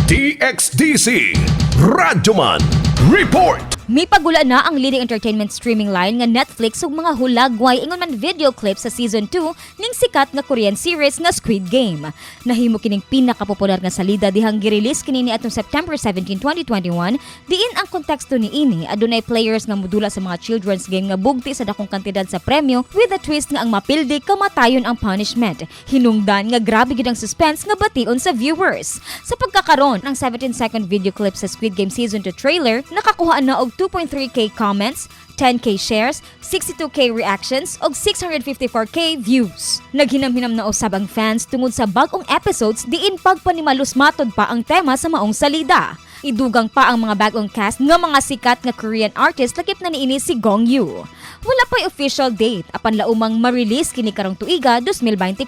DXDC Radyoman Report. Mipagula na ang leading entertainment streaming line nga Netflix ug mga hulagway ingon man video clip sa season 2 ning sikat nga Korean series nga Squid Game. Nahimo kining pinakapopular nga salida dihang girelease kini niadtong September 17, 2021, diin ang konteksto niini adunay players nga modula sa mga children's game nga bugti sa dakong kantidad sa premyo with a twist nga ang mapildi kamatayon ang punishment. Hinungdan nga grabe gid ang suspense nga bation sa viewers. Sa pagkakaron, ang 17-second video clip sa Squid Game Season 2 trailer nakakuha na og 2.3K comments, 10K shares, 62K reactions ug 654K views. Naghinam-hinam na usab ang fans tungod sa bag-ong episodes diin pagpanimalus matod pa ang tema sa maong salida. Idugang pa ang mga bagong cast nga mga sikat nga Korean artist, lakip na niini si Gong Yoo. Wala pa'y official date apan laumang ma-release kini karong tuiga 2024.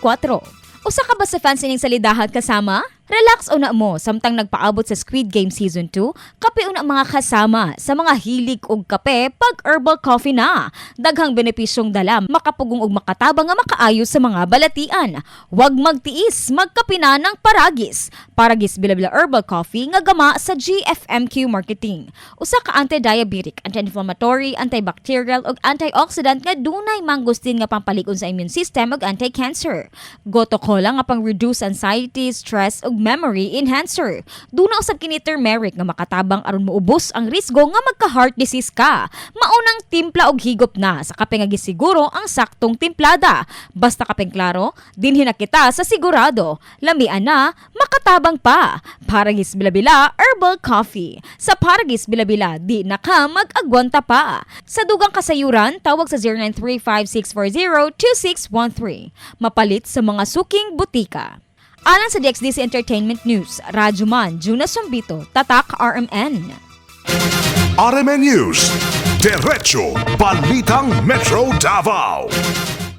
Usa ka ba sa fans ining salidahan kasama? Relax una mo samtang nagpaabot sa Squid Game Season 2, kape una mga kasama. Sa mga hilig og kape, pag herbal coffee na. Daghang benepisyong dala, makapugong og makatabang nga makaayo sa mga balatian. Wag magtiis, magkape na ng Paragis. Paragis Bila-Bila Herbal Coffee nga gama sa GFMQ Marketing. Usa ka anti-diabetic, anti-inflammatory, antibacterial ug antioxidant nga dunay mangosteen nga pampalig-on sa immune system ug anti-cancer. Gotu kola nga pang-reduce anxiety, stress ug memory enhancer. Duna usab kini turmeric nga makatabang aron moubos ang risgo nga magka-heart disease ka. Maunang timpla og higop na sa kape nga gisiguro ang saktong timplada. Basta kapeng klaro, dinhi na kita sa sigurado. Lamian na, makatabang pa. Paragis Bilabila Herbal Coffee. Sa Paragis Bilabila, di na ka mag-agwanta pa. Sa dugang kasayuran, tawag sa 0935-640-2613. Mapalit sa mga suking butika. Alang sa DXDC Entertainment News, Radyoman, Juna Sumbito, Tatak RMN. RMN News. Diretso Balitang Metro Davao.